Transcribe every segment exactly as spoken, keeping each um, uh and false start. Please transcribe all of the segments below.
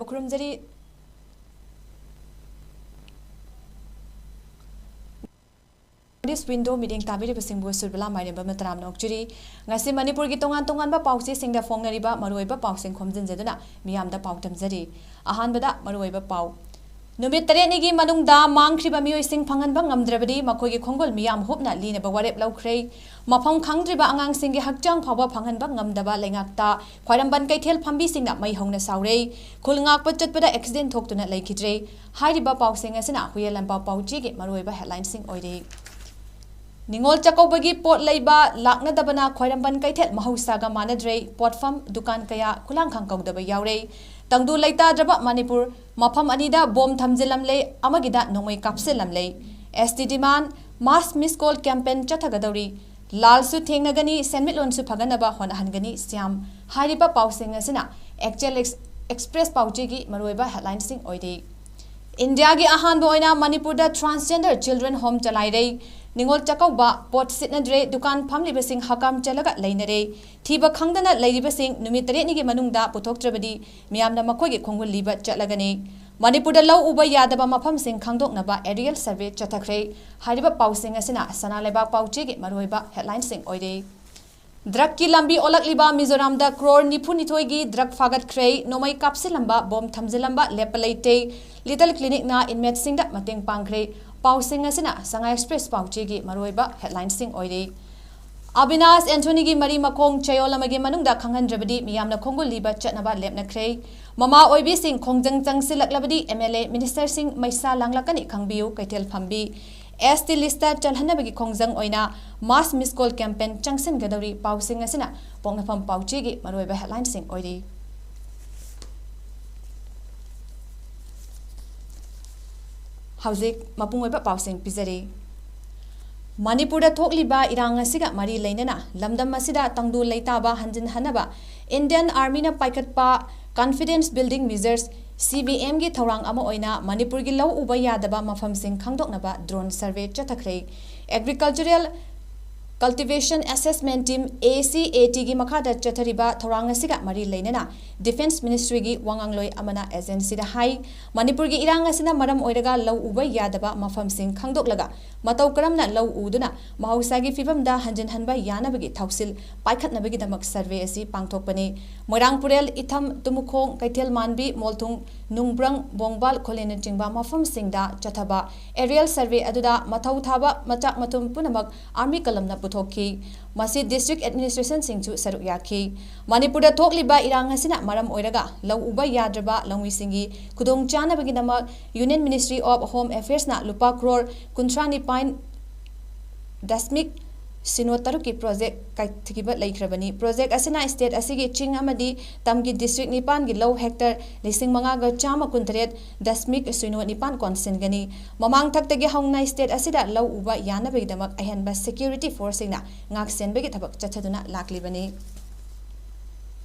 ꯈꯨꯔꯨꯝꯖꯔꯤ꯫ This window ꯃꯤꯠꯌꯦꯡ ꯇꯥꯕꯤꯔꯤꯕꯁꯤꯡꯕꯨ ꯁꯨꯔꯕꯂꯥ ꯃꯥꯏꯔꯦꯝꯕꯝꯅ ꯇꯔꯥꯝꯅ ꯑꯣꯛꯆꯔꯤ꯫ ꯉꯁꯤ ꯃꯅꯤꯄꯨꯔꯒꯤ ꯇꯣꯉꯥꯟ ꯇꯣꯉꯥꯟꯕ ꯄꯥꯎꯆꯦꯁꯤꯡꯗ ꯐꯣꯡꯅꯔꯤꯕ ꯃꯔꯨꯑꯣꯏꯕ ꯄꯥꯎꯁꯤꯡ ꯈꯣꯝꯖꯤꯟꯖꯗꯨꯅ ꯃꯤꯌꯥꯝꯗ ꯄꯥꯎ ꯇꯝꯖꯔꯤ꯫ ꯑꯍꯥꯟꯕꯗ ꯃꯔꯨꯑꯣꯏꯕ ꯄꯥꯎ꯫ ꯅꯨꯃꯤꯠ ꯇꯔꯦꯠꯅꯤꯒꯤ ꯃꯅꯨꯡꯗ ꯃꯥꯡꯈ꯭ꯔꯤꯕ ꯃꯤꯑꯣꯏꯁꯤꯡ ꯐꯪꯍꯟꯕ ꯉꯝꯗ꯭ꯔꯕꯗꯤ ꯃꯈꯣꯏꯒꯤ ꯈꯣꯡꯒꯨꯜ ꯃꯤꯌꯥꯝ ꯍꯨꯞꯅ ꯂꯤꯅꯕ ꯋꯥꯔꯦꯞ ꯂꯧꯈ꯭ꯔꯦ꯫ ꯃꯐꯝ ꯈꯪꯗ꯭ꯔꯤꯕ ꯑꯉꯥꯡꯁꯤꯡꯒꯤ ꯍꯛꯆꯥꯡ ꯐꯥꯎꯕ ꯐꯪꯍꯟꯕ ꯉꯝꯗꯕ ꯂꯩꯉꯥꯛꯇ ꯈ꯭ꯋꯥꯏꯔꯝꯕꯟ ꯀꯩꯊꯦꯜ ꯐꯝꯕꯤꯁꯤꯡꯅ ꯃꯩ ꯍꯧꯅ ꯁꯥꯎꯔꯦ꯫ ꯈꯨꯜ ꯉꯥꯛꯄ ꯆꯠꯄꯗ ꯑꯦꯛꯁꯤꯗꯦꯟ ꯊꯣꯛꯇꯨꯅ ꯂꯩꯈꯤꯗ꯭ꯔꯦ꯫ ꯍꯥꯏꯔꯤꯕ ꯄꯥꯎꯁꯤꯡ ꯑꯁꯤꯅ ꯍꯨꯏꯌꯦꯟ ꯂꯥꯟꯄꯥꯎ ꯄꯥꯎꯆꯦꯒꯤ ꯃꯔꯨꯑꯣꯏꯕ ꯍꯦꯗꯂꯥꯏꯟꯁꯤꯡ ꯑꯣꯏꯔꯤ꯫ ꯅꯤꯉꯣꯜ ꯆꯥꯛꯀꯧꯕꯒꯤ ꯄꯣꯠ ꯂꯩꯕ ꯂꯥꯛꯅꯗꯕꯅ ꯈ꯭ꯋꯥꯏꯔꯝꯕꯟ ꯀꯩꯊꯦꯜ ꯃꯍꯧꯁꯥꯒ ꯃꯥꯟꯅꯗ꯭ꯔꯦ, ꯄꯣꯠꯐꯝ, ꯗꯨꯀꯥꯟ ꯀꯌꯥ ꯈꯨꯂꯥꯡꯈꯥꯡ ꯀꯧꯗꯕ ꯌꯥꯎꯔꯦ꯫ ꯇꯪꯗꯨ ꯂꯩꯇꯥꯗ꯭ꯔꯕ ꯃꯅꯤꯄꯨꯔ, ꯃꯐꯝ ꯑꯅꯤꯗ ꯕꯣꯝ ꯊꯝꯖꯤꯜꯂꯝꯂꯦ, ꯑꯃꯒꯤꯗ ꯅꯣꯡꯃꯩ ꯀꯥꯞꯁꯤꯜꯂꯝꯂꯦ꯫ S T demand, mass miss call campaign ꯆꯠꯊꯒꯗꯧꯔꯤ꯫ ꯂꯥꯜꯁꯨ ꯊꯦꯡꯅꯒꯅꯤ, ꯁꯦꯟꯃꯤꯠꯂꯣꯟꯁꯨ ꯐꯒꯠꯅꯕ ꯍꯣꯠꯅꯍꯟꯒꯅꯤ, ꯁꯤꯌꯥꯝ꯫ ꯍꯥꯏꯔꯤꯕ ꯄꯥꯎꯁꯤꯡ ꯑꯁꯤꯅ ꯑꯦꯛꯆꯦꯜ ꯑꯦꯛꯁ-, ꯑꯦꯛꯁꯄ꯭ꯔꯦꯁ ꯄꯥꯎꯆꯦꯒꯤ ꯃꯔꯨꯑꯣꯏꯕ ꯍꯦꯗꯂꯥꯏꯟꯁꯤꯡ ꯑꯣꯏꯔꯤ꯫ ꯏꯟꯗꯤꯌꯥꯒꯤ ꯑꯍꯥꯟꯕ ꯑꯣꯏꯅ ꯃꯅꯤꯄꯨꯔꯗ transgender children home ꯆꯂꯥꯏꯔꯦ꯫ Ningol Chakkouba, ꯄꯣꯠ ꯁꯤꯠꯅꯗ꯭ꯔꯦ, ꯗꯨꯀꯥꯟ ꯐꯝꯂꯤꯕꯁꯤꯡ ꯍꯀꯥꯝ ꯆꯜꯂꯒ ꯂꯩꯅꯔꯦ꯫ ꯊꯤꯕ ꯈꯪꯗꯅ ꯂꯩꯔꯤꯕꯁꯤꯡ ꯅꯨꯃꯤꯠ ꯇꯔꯦꯠꯅꯤꯒꯤ ꯃꯅꯨꯡꯗ ꯄꯨꯊꯣꯛꯇ꯭ꯔꯕꯗꯤ ꯃꯤꯌꯥꯝꯅ ꯃꯈꯣꯏꯒꯤ ꯈꯣꯡꯒꯨꯜ ꯂꯤꯕ ꯆꯠꯂꯒꯅꯤ꯫ ꯃꯅꯤꯄꯨꯔꯗ ꯂꯧ ꯎꯕ ꯌꯥꯗꯕ ꯃꯐꯝꯁꯤꯡ ꯈꯪꯗꯣꯛꯅꯕ aerial survey ꯆꯠꯊꯈ꯭ꯔꯦ꯫ ꯍꯥꯏꯔꯤꯕ ꯄꯥꯎꯁꯤꯡ ꯑꯁꯤꯅ ꯁꯅꯥ ꯂꯩꯕꯥꯛ ꯄꯥꯎꯆꯦꯒꯤ ꯃꯔꯨꯑꯣꯏꯕ ꯍꯦꯗꯂꯥꯏꯟꯁꯤꯡ ꯑꯣꯏꯔꯤ꯫ ꯗ꯭ꯔꯒꯀꯤ ꯂꯝꯕꯤ ꯑꯣꯜꯂꯛꯂꯤꯕ ꯃꯤꯖꯣꯔꯥꯝꯗ ꯀ꯭ꯔꯣꯔ ꯅꯤꯐꯨꯅꯤꯊꯣꯏꯒꯤ ꯗ꯭ꯔꯒ ꯐꯥꯒꯠꯈ꯭ꯔꯦ꯫ ꯅꯣꯡꯃꯩ ꯀꯥꯞꯁꯤꯜꯂꯝꯕ, ꯕꯣꯝ ꯊꯝꯖꯤꯜꯂꯝꯕ ꯂꯦꯞꯄ ꯂꯩꯇꯦ꯫ ꯂꯤꯇꯜ ꯀ꯭ꯂꯤꯅꯤꯛꯅ ꯏꯟꯃꯦꯠꯁꯤꯡꯗ ꯃꯇꯦꯡ ꯄꯥꯡꯈ꯭ꯔꯦ꯫ ꯄꯥꯎꯁꯤꯡ ꯑꯁꯤꯅ ꯁꯉꯥꯏ ꯑꯦꯛꯁꯄ꯭ꯔꯦꯁ ꯄꯥꯎꯆꯦꯒꯤ ꯃꯔꯨꯑꯣꯏꯕ ꯍꯦꯗꯂꯥꯏꯟꯁꯤꯡ ꯑꯣꯏꯔꯤ꯫ ꯑꯕꯤꯅꯥꯁ ꯑꯦꯟꯊꯣꯅꯤꯒꯤ ꯃꯔꯤ ꯃꯈꯣꯡ ꯆꯌꯣꯜ ꯑꯃꯒꯤ ꯃꯅꯨꯡꯗ ꯈꯪꯍꯟꯗ꯭ꯔꯕꯗꯤ ꯃꯤꯌꯥꯝꯅ ꯈꯣꯡꯒꯨꯜ ꯂꯤꯕ ꯆꯠꯅꯕ ꯂꯦꯞꯅꯈ꯭ꯔꯦ꯫ ꯃꯃꯥ ꯑꯣꯏꯕꯤꯁꯤꯡ ꯈꯣꯡꯖꯪ ꯆꯪꯁꯤꯜꯂꯛꯂꯕꯗꯤ M L A, ꯃꯤꯅꯤꯁꯇꯔꯁꯤꯡ ꯃꯩꯁꯥ ꯂꯥꯡꯂꯛꯀꯅꯤ ꯈꯪꯕꯤꯌꯨ, ꯀꯩꯊꯦꯜ ꯐꯝꯕꯤ꯫ S T ꯂꯤꯁꯇ ꯆꯜꯍꯟꯅꯕꯒꯤ ꯈꯣꯡꯖꯪ ꯑꯣꯏꯅ mass miss call campaign ꯆꯪꯁꯤꯟꯒꯗꯧꯔꯤ꯫ ꯄꯥꯎꯁꯤꯡ ꯑꯁꯤꯅ ꯄꯣꯛꯅꯐꯝ ꯄꯥꯎꯆꯦꯒꯤ ꯃꯔꯨꯑꯣꯏꯕ ꯍꯦꯗꯂꯥꯏꯟꯁꯤꯡ ꯑꯣꯏꯔꯤ꯫ ꯍꯧꯖꯤꯛ ꯃꯄꯨꯡ ꯑꯣꯏꯕ ꯄꯥꯎꯁꯤꯡ ꯄꯤꯖꯔꯤ꯫ ꯃꯅꯤꯄꯨꯔꯗ ꯊꯣꯛꯂꯤꯕ ꯏꯔꯥꯡ ꯑꯁꯤꯒ ꯃꯔꯤ ꯂꯩꯅꯅ ꯂꯝꯗꯝ ꯑꯁꯤꯗ ꯇꯪꯗꯨ ꯂꯩꯇꯥꯕ ꯍꯟꯖꯤꯟꯍꯟꯅꯕ Indian Armyꯅ ꯄꯥꯏꯈꯠꯄ confidence building measures, C B Mꯒꯤ ꯊꯧꯔꯥꯡ ꯑꯃ ꯑꯣꯏꯅ ꯃꯅꯤꯄꯨꯔꯒꯤ ꯂꯧ ꯎꯕ ꯌꯥꯗꯕ ꯃꯐꯝꯁꯤꯡ ꯈꯪꯗꯣꯛꯅꯕ drone survey ꯆꯠꯊꯈ꯭ꯔꯦ꯫ Agricultural Cultivation Assessment Team, A C A T ꯒꯤ ꯃꯈꯥꯗ ꯆꯠꯊꯔꯤꯕ ꯊꯧꯔꯥꯡ ꯑꯁꯤꯒ ꯃꯔꯤ ꯂꯩꯅꯅ Defence Ministry ꯒꯤ ꯋꯥꯉꯥꯡꯂꯣꯏ ꯑꯃꯅ agency ꯗ ꯍꯥꯏ, ꯃꯅꯤꯄꯨꯔꯒꯤ ꯏꯔꯥꯡ ꯑꯁꯤꯅ ꯃꯔꯝ ꯑꯣꯏꯔꯒ ꯂꯧ ꯎꯕ ꯌꯥꯗꯕ ꯃꯐꯝꯁꯤꯡ ꯈꯪꯗꯣꯛꯂꯒ ꯃꯇꯧ ꯀꯔꯝꯅ ꯂꯧ ꯎꯗꯨꯅ ꯃꯍꯧꯁꯥꯒꯤ ꯐꯤꯕꯝꯗ ꯍꯟꯖꯤꯟꯍꯟꯕ ꯌꯥꯅꯕꯒꯤ ꯊꯧꯁꯤꯜ ꯄꯥꯏꯈꯠꯅꯕꯒꯤꯗꯃꯛ survey ꯑꯁꯤ ꯄꯥꯡꯊꯣꯛꯄꯅꯤ꯫ ꯃꯣꯏꯔꯥꯡꯄꯨꯔꯦꯜ, ꯏꯊꯝ, ꯇꯨꯃꯨꯈꯣꯡ, ꯀꯩꯊꯦꯜ ꯃꯥꯟꯕꯤ, ꯃꯣꯜꯊꯨꯡ, ꯅꯨꯡꯕ꯭ꯔꯪ, ꯕꯣꯡꯕꯥꯜ, ꯈꯣꯂꯦꯟꯅꯆꯤꯡꯕ ꯃꯐꯝꯁꯤꯡꯗ ꯆꯠꯊꯕ aerial survey ꯑꯗꯨꯗ ꯃꯊꯧ ꯊꯥꯕ ꯃꯆꯥꯛ ꯃꯊꯨꯝ ꯄꯨꯝꯅꯃꯛ Army column ꯅ ꯄꯨꯊꯣꯛꯈꯤ꯫ ꯃꯁꯤ district administration ꯁꯤꯡꯁꯨ ꯁꯔꯨꯛ ꯌꯥꯈꯤ꯫ ꯃꯅꯤꯄꯨꯔꯗ ꯊꯣꯛꯂꯤꯕ ꯏꯔꯥꯡ ꯑꯁꯤꯅ ꯃꯔꯝ ꯑꯣꯏꯔꯒ ꯂꯧ ꯎꯕ ꯌꯥꯗ꯭ꯔꯕ ꯂꯧꯃꯤꯁꯤꯡꯒꯤ ꯈꯨꯗꯣꯡꯆꯥꯅꯕꯒꯤꯗꯃꯛ Union Ministry of Home Affairs ꯅ ꯂꯨꯄꯥ ꯀ꯭ꯔꯣꯔ ꯀꯨꯟꯊ꯭ꯔꯥ ꯅꯤꯄꯥꯟ ꯗꯁꯃꯤꯛ ꯁꯤꯅꯣ ꯇꯔꯨꯛꯀꯤ project ꯀꯥꯏꯊꯈꯤꯕ ꯂꯩꯈ꯭ꯔꯕꯅꯤ꯫ Project ꯑꯁꯤꯅ state ꯑꯁꯤꯒꯤ ꯆꯤꯡ ꯑꯃꯗꯤ ꯇꯝꯒꯤ district ꯅꯤꯄꯥꯟꯒꯤ ꯂꯧ hectare ꯂꯤꯁꯤꯡ ꯃꯉꯥꯒ ꯆꯥꯝꯃ ꯀꯨꯟꯇꯔꯦꯠ ꯗꯁꯃꯤꯛ ꯁꯤꯅꯣ ꯅꯤꯄꯥꯟ ꯀꯣꯟꯁꯤꯟꯒꯅꯤ꯫ ꯃꯃꯥꯡ ꯊꯛꯇꯒꯤ ꯍꯧꯅ state ꯑꯁꯤꯗ ꯂꯧ ꯎꯕ ꯌꯥꯅꯕꯒꯤꯗꯃꯛ ꯑꯍꯦꯟꯕ security force ꯁꯤꯡꯅ ꯉꯥꯛꯁꯦꯟꯕꯒꯤ ꯊꯕꯛ ꯆꯠꯊꯗꯨꯅ ꯂꯥꯛꯂꯤꯕꯅꯤ꯫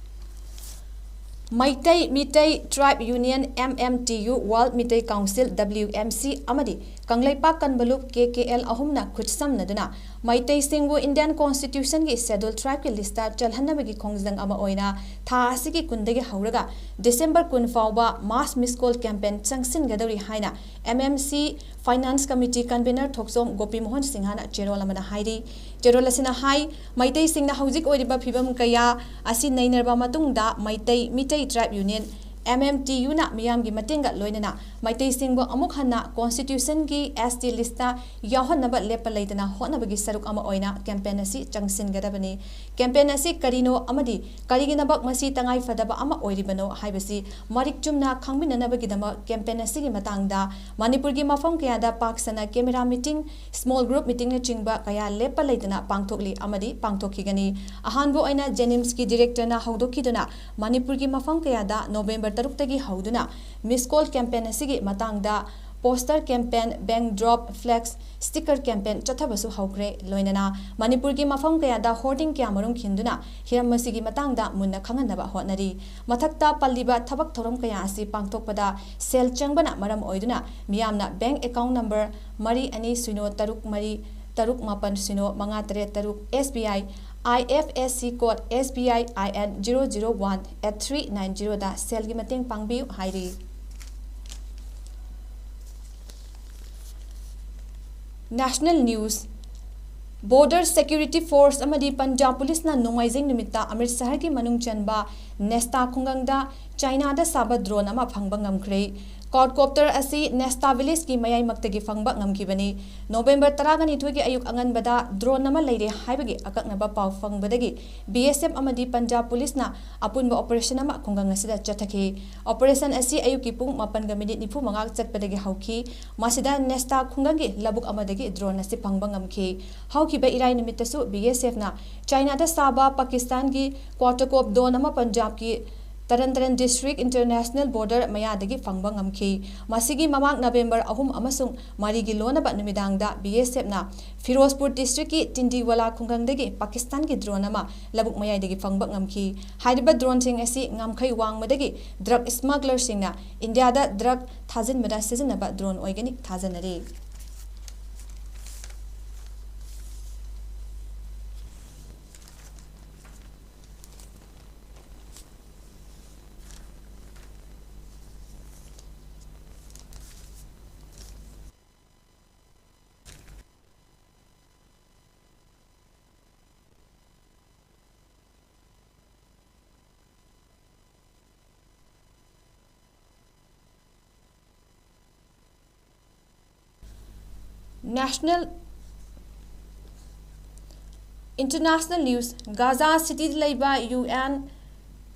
Meitei Meitei Tribe Union, M M T U, World Meitei Council, W M C, ꯑꯃꯗꯤ ꯀꯪꯂꯩꯄꯥꯛ ꯀꯟꯕ ꯂꯨꯞ, K K L, ꯑꯍꯨꯝꯅ ꯈꯨꯠꯁꯝꯅꯗꯨꯅ ꯃꯩꯇꯩꯁꯤꯡꯕꯨ Indian Constitution ꯒꯤ Scheduled Tribe ꯀꯤ list ꯇ ꯆꯜꯍꯟꯅꯕꯒꯤ ꯈꯣꯡꯖꯪ ꯑꯃ ꯑꯣꯏꯅ ꯊꯥ ꯑꯁꯤꯒꯤ ꯀꯨꯟꯗꯒꯤ ꯍꯧꯔꯒ December ꯀꯨꯟ ꯐꯥꯎꯕ mass miss call campaign ꯆꯪꯁꯤꯟꯒꯗꯧꯔꯤ ꯍꯥꯏꯅ M M C Finance Committee Convener ꯊꯣꯛꯆꯣꯝ ꯒꯣꯄꯤꯃꯣꯍꯟ ꯁꯤꯡꯍꯅ ꯆꯦꯔꯣꯜ ꯑꯃꯗ ꯍꯥꯏꯔꯤ꯫ ꯆꯦꯔꯣꯜ ꯑꯁꯤꯅ ꯍꯥꯏ, ꯃꯩꯇꯩꯁꯤꯡꯅ ꯍꯧꯖꯤꯛ ꯑꯣꯏꯔꯤꯕ ꯐꯤꯕꯝ ꯀꯌꯥ ꯑꯁꯤ ꯅꯩꯅꯔꯕ ꯃꯇꯨꯡꯗ Meitei Meitei Tribe Union, M M T U, ꯅ ꯃꯤꯌꯥꯝꯒꯤ ꯃꯇꯦꯡꯒ ꯂꯣꯏꯅꯅ ꯃꯩꯇꯩꯁꯤꯡꯕꯨ ꯑꯃꯨꯛ ꯍꯟꯅ Constitution ꯒꯤ S T list ꯇ ꯌꯥꯎꯍꯟꯅꯕ ꯂꯦꯞꯄ ꯂꯩꯇꯅ ꯍꯣꯠꯅꯕꯒꯤ ꯁꯔꯨꯛ ꯑꯃ ꯑꯣꯏꯅ campaign ꯑꯁꯤ ꯆꯪꯁꯤꯟꯒꯗꯕꯅꯤ꯫ Campaign ꯑꯁꯤ ꯀꯔꯤꯅꯣ ꯑꯃꯗꯤ ꯀꯔꯤꯒꯤꯗꯃꯛ ꯃꯁꯤ ꯇꯉꯥꯏꯐꯗꯕ ꯑꯃ ꯑꯣꯏꯔꯤꯕꯅꯣ ꯍꯥꯏꯕꯁꯤ ꯃꯔꯤꯛ ꯆꯨꯝꯅ ꯈꯪꯃꯤꯟꯅꯅꯕꯒꯤꯗꯃꯛ campaign ꯑꯁꯤꯒꯤ ꯃꯇꯥꯡꯗ ꯃꯅꯤꯄꯨꯔꯒꯤ ꯃꯐꯝ ꯀꯌꯥꯗ ꯄꯥꯛ ꯁꯟꯅ camera meeting, small group meeting ꯅꯆꯤꯡꯕ ꯀꯌꯥ ꯂꯦꯞꯄ ꯂꯩꯇꯅ ꯄꯥꯡꯊꯣꯛꯂꯤ ꯑꯃꯗꯤ ꯄꯥꯡꯊꯣꯛꯈꯤꯒꯅꯤ꯫ ꯑꯍꯥꯟꯕ ꯑꯣꯏꯅ JNIMS ꯀꯤ director ꯅ ꯍꯧꯗꯣꯛꯈꯤꯗꯨꯅ ꯃꯅꯤꯄꯨꯔꯒꯤ ꯃꯐꯝ ꯀꯌꯥꯗ November ꯇꯔꯨꯛꯇꯒꯤ ꯍꯧꯗꯨꯅ miss call campaign ꯑꯁꯤꯒꯤ ꯃꯇꯥꯡꯗ poster campaign, bank drop, flex, sticker campaign ꯆꯠꯊꯕꯁꯨ ꯍꯧꯈ꯭ꯔꯦ꯫ ꯂꯣꯏꯅꯅ ꯃꯅꯤꯄꯨꯔꯒꯤ ꯃꯐꯝ ꯀꯌꯥꯗ hoarding ꯀꯌꯥꯃꯔꯨꯝ ꯈꯤꯟꯗꯨꯅ ꯍꯤꯔꯝ ꯑꯁꯤꯒꯤ ꯃꯇꯥꯡꯗ ꯃꯨꯟꯅ ꯈꯪꯍꯟꯅꯕ ꯍꯣꯠꯅꯔꯤ꯫ ꯃꯊꯛꯇ ꯄꯜꯂꯤꯕ ꯊꯕꯛ ꯊꯧꯔꯝ ꯀꯌꯥ ꯑꯁꯤ ꯄꯥꯡꯊꯣꯛꯄꯗ ꯁꯦꯜ ꯆꯪꯕꯅ ꯃꯔꯝ ꯑꯣꯏꯗꯨꯅ ꯃꯤꯌꯥꯝꯅ bank account number ꯃꯔꯤ ꯑꯅꯤ ꯁꯤꯅꯣ ꯇꯔꯨꯛ ꯃꯔꯤ ꯇꯔꯨꯛ ꯃꯥꯄꯟ ꯁꯤꯅꯣ ꯃꯉꯥ ꯇꯔꯦꯠ ꯇꯔꯨꯛ, S B I, I F S C code S B I I N zero zero one at three nine zero ꯗ ꯁꯦꯜꯒꯤ ꯃꯇꯦꯡ ꯄꯥꯡꯕꯤꯌꯨ ꯍꯥꯏꯔꯤ꯫ National News, Border Security Force ꯑꯃꯗꯤ ꯄꯟꯖꯥꯕ ꯄꯨꯂꯤꯁꯅ ꯅꯣꯡꯃꯥꯏꯖꯤꯡ ꯅꯨꯃꯤꯠꯇ ꯑꯃ꯭ꯔꯤꯠꯁꯍꯔꯒꯤ ꯃꯅꯨꯡ ꯆꯟꯕ ꯅꯦꯁꯇꯥ ꯈꯨꯡꯒꯪꯗ ꯆꯥꯏꯅꯥꯗ ꯁꯥꯕ ꯗ꯭ꯔꯣꯟ ꯑꯃ ꯐꯪꯕ ꯉꯝꯈ꯭ꯔꯦ꯫ Quadcopter ꯑꯁꯤ ꯅꯦꯁꯇꯥ ꯚꯤꯂꯦꯖꯀꯤ ꯃꯌꯥꯏꯃꯛꯇꯒꯤ ꯐꯪꯕ ꯉꯝꯈꯤꯕꯅꯤ꯫ ꯅꯣꯕꯦꯝꯕꯔ ꯇꯔꯥꯒ ꯅꯤꯊꯣꯏꯒꯤ ꯑꯌꯨꯛ ꯑꯉꯟꯕꯗ ꯗ꯭ꯔꯣꯟ ꯑꯃ ꯂꯩꯔꯦ ꯍꯥꯏꯕꯒꯤ ꯑꯀꯛꯅꯕ ꯄꯥꯎ ꯐꯪꯕꯗꯒꯤ B S F ꯑꯃꯗꯤ ꯄꯟꯖꯥꯕ ꯄꯨꯂꯤꯁꯅ ꯑꯄꯨꯟꯕ ꯑꯣꯄꯔꯦꯁꯟ ꯑꯃ ꯈꯨꯡꯒꯪ ꯑꯁꯤꯗ ꯆꯠꯊꯈꯤ꯫ ꯑꯣꯄꯔꯦꯁꯟ ꯑꯁꯤ ꯑꯌꯨꯛꯀꯤ ꯄꯨꯡ ꯃꯥꯄꯟꯒ ꯃꯤꯅꯤꯠ ꯅꯤꯐꯨ ꯃꯉꯥ ꯆꯠꯄꯗꯒꯤ ꯍꯧꯈꯤ꯫ ꯃꯁꯤꯗ ꯅꯦꯁꯇꯥ ꯈꯨꯡꯒꯪꯒꯤ ꯂꯧꯕꯨꯛ ꯑꯃꯗꯒꯤ ꯗ꯭ꯔꯣꯟ ꯑꯁꯤ ꯐꯪꯕ ꯉꯝꯈꯤ꯫ ꯍꯧꯈꯤꯕ ꯏꯔꯥꯏ ꯅꯨꯃꯤꯠꯇꯁꯨ B S Fꯅ ꯆꯥꯏꯅꯥꯗ ꯁꯥꯕ ꯄꯥꯀꯤꯁꯇꯥꯟꯒꯤ ꯀ꯭ꯋꯥꯇꯀꯣꯞ ꯗ꯭ꯔꯣꯟ ꯑꯃ ꯄꯟꯖꯥꯕꯀꯤ Tarn Taran district international border ꯃꯌꯥꯗꯒꯤ ꯐꯪꯕ ꯉꯝꯈꯤ꯫ ꯃꯁꯤꯒꯤ ꯃꯃꯥꯡ ꯅꯕꯦꯝꯕꯔ ꯑꯍꯨꯝ ꯑꯃꯁꯨꯡ ꯃꯔꯤꯒꯤ ꯂꯣꯟꯅꯕ ꯅꯨꯃꯤꯗꯥꯡꯗ B S Fꯅ ꯐꯤꯔꯣꯖꯄꯨꯔ ꯗꯤꯁꯇ꯭ꯔꯤꯛꯀꯤ ꯇꯤꯟꯗꯤꯋꯥꯂꯥ ꯈꯨꯡꯒꯪꯗꯒꯤ ꯄꯥꯀꯤꯁꯇꯥꯟꯒꯤ ꯗ꯭ꯔꯣꯟ ꯑꯃ ꯂꯧꯕꯨꯛ ꯃꯌꯥꯏꯗꯒꯤ ꯐꯪꯕ ꯉꯝꯈꯤ꯫ ꯍꯥꯏꯔꯤꯕ ꯗ꯭ꯔꯣꯟꯁꯤꯡ ꯑꯁꯤ ꯉꯝꯈꯩ ꯋꯥꯡꯃꯗꯒꯤ ꯗ꯭ꯔꯒ ꯁ꯭ꯃꯒꯂꯔꯁꯤꯡꯅ ꯏꯟꯗꯤꯌꯥꯗ ꯗ꯭ꯔꯒ ꯊꯥꯖꯤꯟꯕꯗ ꯁꯤꯖꯤꯟꯅꯕ ꯗ꯭ꯔꯣꯟ ꯑꯣꯏꯒꯅꯤ ꯊꯥꯖꯅꯔꯤ꯫ National, International News, Gaza Cityꯗ ꯂꯩꯕ U N